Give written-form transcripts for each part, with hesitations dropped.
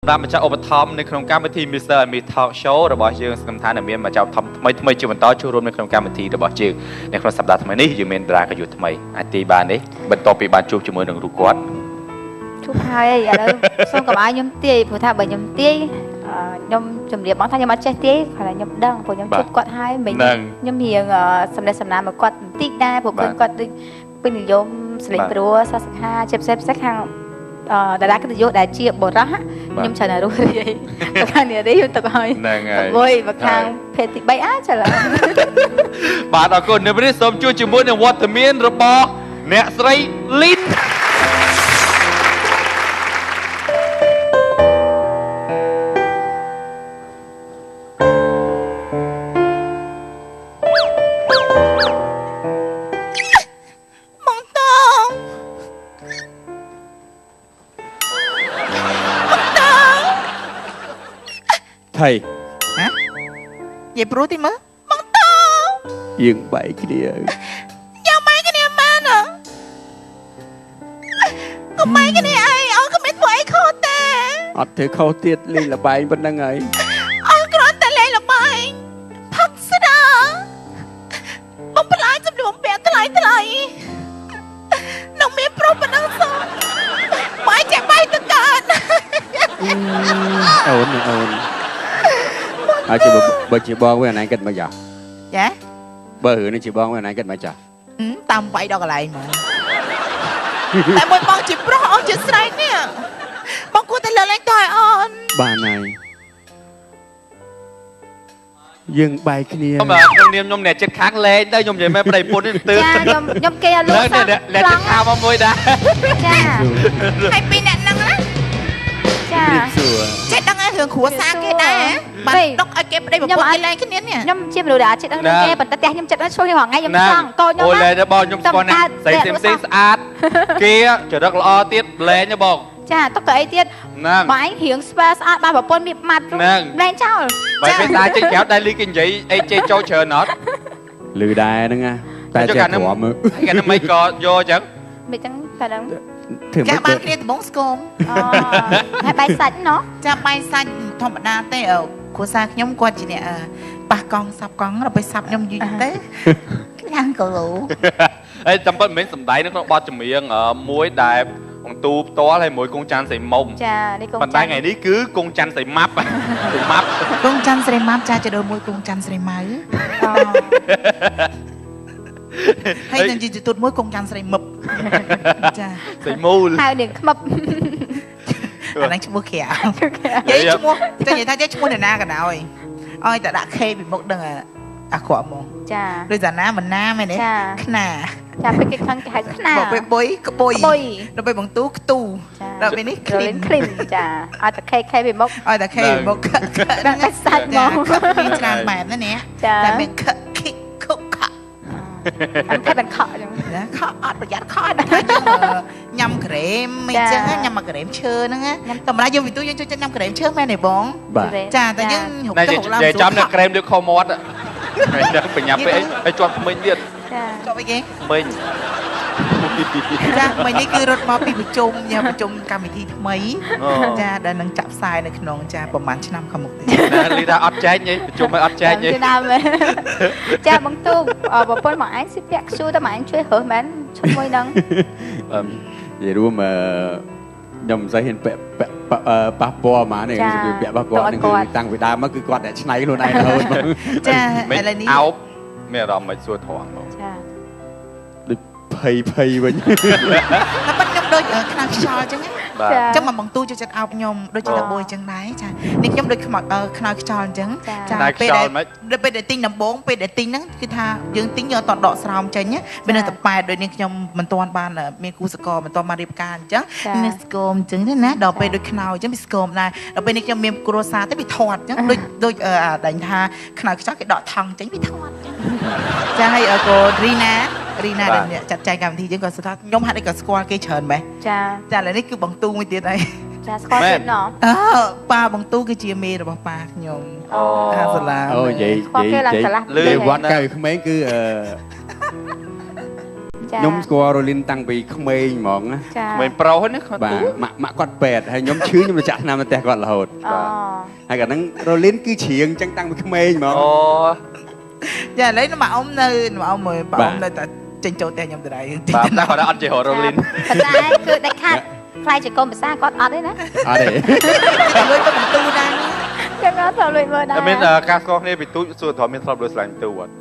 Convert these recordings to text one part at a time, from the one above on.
សម្រាប់ម្ចាស់ឧបត្ថម្ភនៅក្នុងកម្មវិធី Mr. and Miss Talk Show របស់យើងសង្ឃឹមថានឹងមានម្ចាស់ឧបត្ថម្ភថ្មីថ្មីជាបន្តចូលរួមនៅក្នុងកម្មវិធីរបស់យើងនៅក្នុងសប្តាហ៍ថ្មីនេះយើងមានតារាកយុថ្មីអាចទីបាននេះបន្ទាប់ពីបានជួបជាមួយនឹងរូបគាត់ ជួបហើយឥឡូវសូមកុំឲ្យខ្ញុំទាយព្រោះថាបើខ្ញុំទាយខ្ញុំជម្រាបបងថាខ្ញុំអត់ចេះទាយគ្រាន់តែខ្ញុំដឹងព្រោះខ្ញុំជួបគាត់ហើយមិញខ្ញុំរៀងសំណេះសំណាលមកគាត់បន្តិចដែរព្រោះឃើញគាត់ដូចពេញនិយមសលេងព្រោះសសខាជាពិសេសពិសេសខាងតារាកិត្តិយសដែលជាបុរសខ្ញុំច្រើនតែរស់រាយបើខាងនារីខ្ញុំទុកឲ្យ ហ្នឹងហើយ មួយបើខាងភេទទី3អាចច្រឡំ បាទអរគុណនៅពេលនេះសូមជួបជាមួយនឹងវត្តមានរបស់អ្នកស្រីលីន បងតងបងតង ថៃ ហ៎និយាយព្រោះទីមើលបងតង យើងបែកគ្នា យ៉ាងម៉េចគ្នាមែនអកុំម៉េចគ្នាអីអូនក៏មិនធ្វើអីខុសទេ អត់ធ្វើខុសទៀតលេងលបែងប៉ុណ្្នឹងហើយ អូនគ្រាន់តែលេងល្បែងផឹកស្ដាបំផ្លាញចំនួនពាក់ថ្លៃថ្លៃនឹងមានប្រុសប៉ុណ្ណឹងសោះបាយចេះបាយទៅកើត អូនអូនហើយជាបើជាបងវិញអាណៃគិតមកចា ចា បើរឿងនេះជាបងវិញអាណៃគិតមកចា តាមវាយដល់កន្លែងហ្មងតែមួយបងជាប្រុសអូនជាស្រីនេះបងគួរតែលើកលែងតឲ្យអូន បានហើយយើងបែកគ្នា បាទខ្ញុំនាមខ្ញុំអ្នកចិត្តខាងលេងទៅខ្ញុំនិយាយមែនប្តីពុននេះទឿ ចាខ្ញុំខ្ញុំគេឲ្យលក់ អ្នកអ្នកចិត្តខាងមកមួយដែរ ចា ហើយពីអ្នកហ្នឹងណា ចា រៀបសួរ ចេះដឹងឯរឿងគ្រួសារគេដែរបានដុកឲ្យគេប្តីប្រពន្ធគេលែងគ្នានេះ ខ្ញុំជាមនុស្សដែលអត់ចេះដឹងរឿងគេប៉ុន្តែផ្ទះខ្ញុំចិត្តដល់ជួយរាល់ថ្ងៃខ្ញុំចង់កូនខ្ញុំ អូលែងទៅបងខ្ញុំស្គាល់អ្នកស្រីផ្សេងផ្សេងស្អាតគេចរិតល្អទៀតលែងទៅបង ចាទុកទៅអីទៀត ហ្នឹង បងឯងរៀងស្វាស្អាតបានប្រពន្ធមានម៉ាត់លែងចោល បើពេលតាចេញក្រៅដែរលីគេនិយាយអីចេចូលច្រើនអត់ លឺដែរហ្នឹងណាតែចេះព្រម ហើយកាលហ្នឹងមិនក៏យកអញ្ចឹង មិនចឹងតែហ្នឹង ធ្វើ ចា ម៉េច បានគ្នាដំបងស្គម អូហើយបាយសាច់ណោះ ចាបាយសាច់ធម្មតាទេគ្រួសារខ្ញុំគាត់ជាអ្នកប៉ះកង់សាប់កង់ដល់ពេលសាប់ខ្ញុំយូរទៅខ្លាំងគីឡូ ហើយចាំពិតមិនមែនសំដែងនៅក្នុងបទចម្រៀងមួយដែលអង្គទូផ្ទាល់ហើយមួយគង់ច័ន្ទសីមុំ ចានេះកូន ប៉ុន្តែថ្ងៃនេះគឺគង់ច័ន្ទសីម៉ាប់សីម៉ាប់ គង់ច័ន្ទស្រីម៉ាប់ចាចដូនមួយគង់ច័ន្ទស្រីម៉ៅ អូ ហើយនឹងជាជទូតមួយគង់ច័ន្ទស្រីមឹបចា សីមូល ហៅនាងខ្មឹប អាហ្នឹងឈ្មោះក្រៅនិយាយឈ្មោះចង់និយាយថាចេះឈ្មោះអ្នកណាក៏ដោយឲ្យតែដាក់ K ពីមុខដឹងអាក្រក់ហ្មង ចា ដូចសាណាមិនណាមែនទេ ចា ខ្នា ចាពេលគេខឹងគេហៅខ្នា បើពេលបុយក្បុយ ក្បុយ ដល់ពេលបងទូខ្ទូ ចា ដល់ពេលនេះ ក្លីនក្លីនចាឲ្យតែខេខេពីមុខ ឲ្យតែ K ពីមុខខខ ដឹងតែសាច់ហ្មង ខមានច្រើនបែបណានេះ ចា តែមានខខិខុខ អត់ខេបានខក់ចឹង ណាខអត់ប្រយ័ត្នខអត់ថាយើងញ៉ាំក្រែមអីចឹងញ៉ាំមកក្រែមឈើហ្នឹងតែម្ល៉េះយើងវិទូយើងចូលចិត្តញ៉ាំក្រែមឈើមែនទេបង បាទ ចាតែយើងហូប ណែ ទៅហូបឡើង និយាយចំនៅក្រែមលើខមាត់ហើយដឹងបញ្ញាប់ពេកអីជាប់ថ្មិញទៀត ចា ជាប់អីគេ ថ្មិញ ចាមិញនេះគឺរត់មកពីប្រជុំញ៉ាំប្រជុំកម្មវិធីថ្មីចាដែលនឹងចាក់ផ្សាយនៅក្នុងចាប្រហែលឆ្នាំខាងមុខទៀត ណាលីថាអត់ចែកទេប្រជុំឲ្យអត់ចែកទេ ដើមចាបងទូប្រពន្ធមកឯងស៊ីពាក់ខ្ជូតែមកឯងជួយរើសមែនឈុតមួយហ្នឹង និយាយរួមអឺខ្ញុំមិនសូវហ៊ានពាក់ពាក់ប៉ះពាល់ហ្មងនេះគឺពាក់ប៉ះពាល់ហ្នឹងគឺតាំងពីដើមមកគឺគាត់តែឆ្នៃខ្លួនឯងរហូតមក ចា មិន ឥឡូវនេះ អោបមានអារម្មណ៍មិនសួរត្រង់បង ចា ដូចភ័យភ័យវិញ តែប៉ិតខ្ញុំដូចខ្នើខ្យល់អញ្ចឹងណា បាទ ចា អញ្ចឹងមកបងទូចូលចិត្តអោបខ្ញុំដូចជាតបួយអញ្ចឹងដែរចានេះខ្ញុំដូចខ្មោចខ្នើខ្យល់អញ្ចឹង ចា តែខ្យល់មិន ពេលដែលទិញដំបងពេលដែលទិញហ្នឹងគឺថាយើងទិញយើងអត់តដកស្រោមចេញណាវានៅតែប៉ែតដូចនេះខ្ញុំមិនទាន់បានមានគូសកលមិនទាន់បានរៀបការអញ្ចឹងនេះស្គមអញ្ចឹងទេណាដល់ពេលដូចខ្នើយអញ្ចឹងវាស្គមដែរដល់ពេលនេះខ្ញុំមានគ្រួសារទៅវាធាត់អញ្ចឹងដូចដូចអាដាញ់ថាខ្នើយខ្យល់គេដកថង់ចេញវាធាត់អញ្ចឹងចាហើយក៏រីណារីណាដែលអ្នកចាត់ចែងកម្មវិធីយើងក៏ស្គាល់ខ្ញុំហាក់ដូចក៏ស្គាល់គេច្រើនម៉េះ ចា ចាឥឡូវនេះគឺបងទូមួយទៀតហើយ ចាស្គាល់ទៀតណោះ អើប៉ាបងទូគឺជាមេរបស់ប៉ាខ្ញុំ អូ អាសាឡា អូនិយាយ ស្គាល់គេឡើង និយាយ ឆ្លាស់ និយាយវត្តកៅក្មេងគឺអឺ ខ្ញុំស្គាល់រ៉ូលីនតាំងពីក្មេងហ្មងណា ក្មេងប្រុសហ្នឹងគាត់ បាទម៉ាក់ម៉ាក់គាត់ពេទ្យហើយខ្ញុំឈឺខ្ញុំទៅចាក់ថ្នាំនៅផ្ទះគាត់រហូត បាទ ហើយកាលហ្នឹងរ៉ូលីនគឺច្រៀងចឹងតាំងពីក្មេងហ្មង អូ ចាឥឡូវម៉ាក់អ៊ំនៅម៉ាក់អ៊ំមើលម៉ាក់អ៊ំនៅតែចេញចូលផ្ទះខ្ញុំដដែល បាទតែគាត់អត់ចេះរ៉ូលីន ប៉ុន្តែគឺដាច់ខាតខ្លាយជាកូនភាសាគាត់អត់ទេណា អត់ទេ លួចទៅបន្ទូដែរ ចឹងអត់ធ្លាប់លួចមើលដែរ តែមានការស្គាល់គ្នាពីទូចសួរធ្លាប់មានធ្លាប់លួចស្លាញ់ទូអត់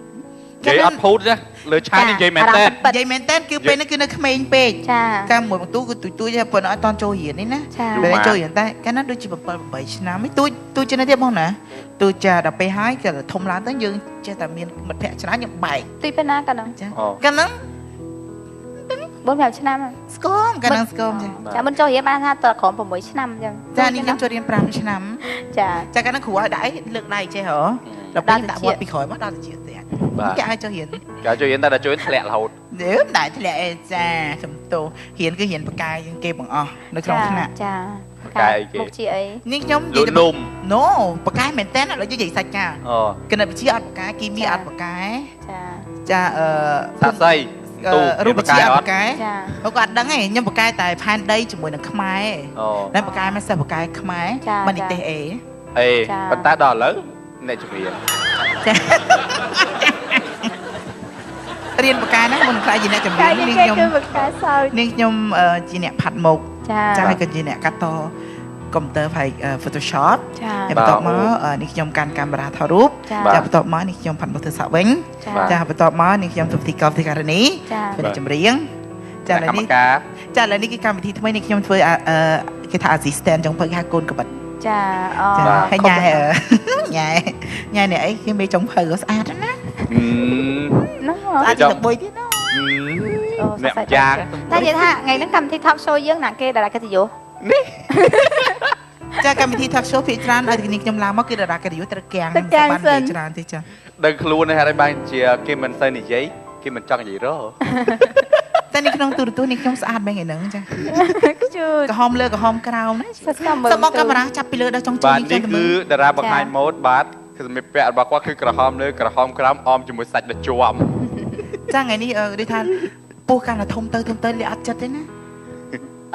និយាយអត់ភូតទេលើឆាកនិយាយមែនតើ និយាយមែនតើគឺពេលនេះគឺនៅក្មេងពេក ចា កាលមួយបន្ទូគឺទូចទូចទេប៉ុន្តែអត់តន់ចូលរៀននេះណាពេលចូលរៀនតែកាលណាដូចជា7 8ឆ្នាំឯងទូចទូចជាងនេះទៀតបងណាទូចចាដល់ពេលហើយក៏ធំឡើងទៅយើងចេះតែមានមិត្តភក្តិច្រើនយើងបែក ទូចពេលណាកាលហ្នឹង ចាកាលហ្នឹង 4 5ឆ្នាំ ស្គមកាលហ្នឹងស្គមចា ចាមុនចូលរៀនបានថាតើក្រោម6ឆ្នាំអញ្ចឹង ចានេះខ្ញុំចូលរៀន5ឆ្នាំ ចា ចាកាលហ្នឹងគ្រូឲ្យដៃលើកដៃចេះហ៎ដល់ពេលដាក់វត្តពីក្រោយមកដល់ទៅជាទៀតគេឲ្យចូលរៀន គេចូលរៀនតែដល់ចូលធ្លាក់រហូត នេះមិនដែលធ្លាក់ឯចាសំទោរៀនគឺរៀនបកាយជាងគេបងអស់នៅក្នុងថ្នាក់ ចា បកាយអីគេ មុខជាអី នេះខ្ញុំ និយាយនំ ណូបកាយមែនតើឥឡូវនិយាយសាច់កាគណិតវិទ្យាអត់បកាយគីមីអត់បកាយ ចា ចាអឺ សាស័យទូ រូបវិទ្យាអត់បកាយ ចា គាត់អត់ដឹងទេខ្ញុំបកាយតែផែនដីជាមួយនឹងខ្មែរតែបកាយមិនសិស្សបកាយខ្មែរមិននិទេសអេ អេប៉ុន្តែដល់ឥឡូវអ្នកជំនាញ ចារៀនបកាយហ្នឹងមុនខ្លាចជាអ្នកជំនាញ នេះខ្ញុំនា ងខ្ញុំជាអ្នកផាត់មុខ ចា ចាហើយក៏ជាអ្នកកាត់តកុំព្យូទ័រផ្នែក Photoshop ហើយបន្ទាប់មកនេះខ្ញុំកាន់កាមេរ៉ាថតរូបចាបន្ទាប់មកនេះខ្ញុំផាត់មុខធ្វើសក់វិញចាបន្ទាប់មកនេះខ្ញុំធ្វើពិធីករពិធីការនីធ្វើអ្នកចម្រៀងចាឥឡូវនេះចាឥឡូវនេះគឺកម្មវិធីថ្មីនេះខ្ញុំធ្វើគេថា assistant ចុងភៅគេហៅកូនកបិត ចាអូ ហើយញ៉ែញ៉ែញ៉ែនេះអីគេមេចុងភៅក៏ស្អាតណា ហ្នឹង ស្អាតជាងបុយទៀតណា អ្នកយ៉ាង តែនិយាយថាថ្ងៃហ្នឹងកម្មវិធី Talk Show យើងណាគេតារាកិត្តិយស នេះ ចាកម្មវិធី Talk Show ភាគច្រើនឲ្យគ្នាខ្ញុំឡើងមកគឺតារាកិត្តិយសត្រូវកាំងបាននិយាយច្រើនទេចា ដឹងខ្លួនហើយបានជាគេមិនសូវនិយាយគេមិនចង់និយាយរ តែនៅក្នុងទូរទស្សន៍នេះខ្ញុំស្អាតមែនឯហ្នឹងចា ជូត ក្រហមលើក្រហមក្រោមណាសមមកកាមេរ៉ាចាប់ពីលើដល់ចុងជើង បាទនេះគឺតារាបង្ហាញម៉ូដបាទគឺសម្លៀកពាក់របស់គាត់គឺក្រហមលើក្រហមក្រោមអមជាមួយសាច់ដ៏ជាប់ ចាថ្ងៃនេះដូចថាពោះកាន់តែធំទៅធំទៅលាក់អត់ចិត្តទេណា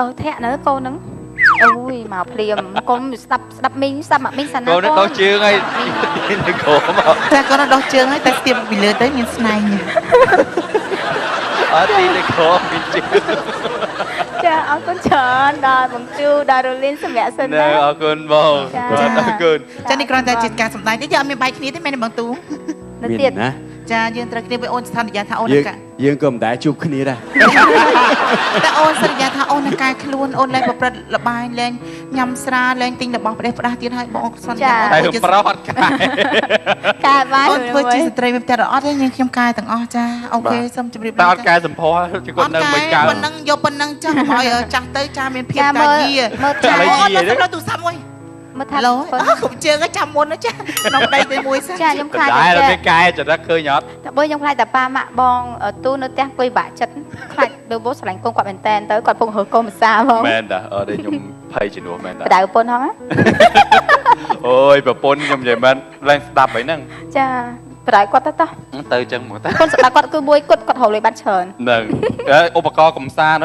អូធាក់នៅកូនហ្នឹងអូយមកភ្លាមកុំស្ដាប់ស្ដាប់មីងស្ដាប់ម៉ាក់មីងសាណា កូននេះដោះជើងហើយនៅក្រោម ចាកូននេះដោះជើងហើយតែស្ទាបពីលើទៅមានស្នែង អត់ទីនៅក្រោមមានជើង ចាអរគុណច្រើនដល់បងជូដល់រលីនសម្រាប់សិនណា អរគុណបងបាទអរគុណ ចានេះគ្រាន់តែជាការសម្ដែងទេយើងអត់មានបែកគ្នាទេមែនទេបងទូ នៅទៀត ណា ចាយើងត្រូវគ្នាវិញអូនសន្យាថាអូន នឹងយើងក៏មិនដែលជួបគ្នាដែរ តែអូនសន្យាថាអូននឹងកែខ្លួនអូនលែងប្រព្រឹត្តលបាយលែងញ៉ាំស្រាលែងទិញរបស់ផ្ដេសផ្ដាស់ទៀតហើយបងសន្យា តែប្រុសអត់កែ កែបាន អូនធ្វើជាស្ត្រីមានផ្ទះអត់ទេខ្ញុំកែទាំងអស់ចាអូខេសូមជម្រាប តែអត់កែសម្ផស្សគាត់នៅមិនកើ ប៉ុណ្ណឹងយកប៉ុណ្ណឹងចាស់កុំឲ្យចាស់ទៅចាមានភាពកាយា មើលថា អូនទៅទូរស័ព្ទមួយ មើលថា ឡូអស់គ្រប់ជើងចាំមុនណាចាក្នុងដីទៅមួយសិន ចាខ្ញុំខ្លាច តែតែកែចរិតឃើញអត់ តែបើខ្ញុំខ្លាចតែប៉ាម៉ាក់បងទូនៅផ្ទះអង្គុយបាក់ចិត្តខ្លាចបើបោស្រឡាញ់កូនគាត់មែនតែនទៅគាត់ពងរើកូនភាសាហ្មង មែនតាអត់ទេខ្ញុំភ័យជំនួសមែនតា បដៅប្រពន្ធហង អូយប្រពន្ធខ្ញុំនិយាយមែនឡើងស្ដាប់អីហ្នឹង ចាបដៅគាត់ទៅតោះ ទៅចឹងហ្មងតា កូនសម្រាប់គាត់គឺមួយគាត់គាត់រកលុយបានច្រើន ហ្នឹងឧបករណ៍កំសាន្ត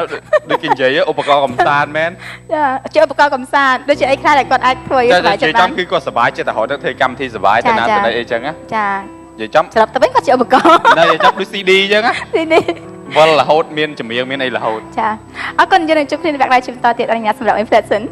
ដូចគេនិយាយឧបករណ៍កំសាន្តមែន ចាជាឧបករណ៍កំសាន្តដូចជាអីខ្លះដែលគាត់អាចធ្វើឲ្យសប្បាយចិត្ត បានគឺគាត់សប្បាយចិត្តតែរហូតទៅធ្វើកម្មវិធីសប្បាយទៅណាទៅណីអីចឹងណា ចា និយាយចំ ស្រាប់ទៅវិញគាត់ជាឧបករណ៍ និយាយចំដូច CD ចឹងណា CD វល់រហូតមានចម្រៀងមានអីរហូត ចាអរគុណយើងនឹងជួបគ្នានៅវគ្គក្រោយជាបន្តទៀតអនុញ្ញាតសម្រាប់ Inflation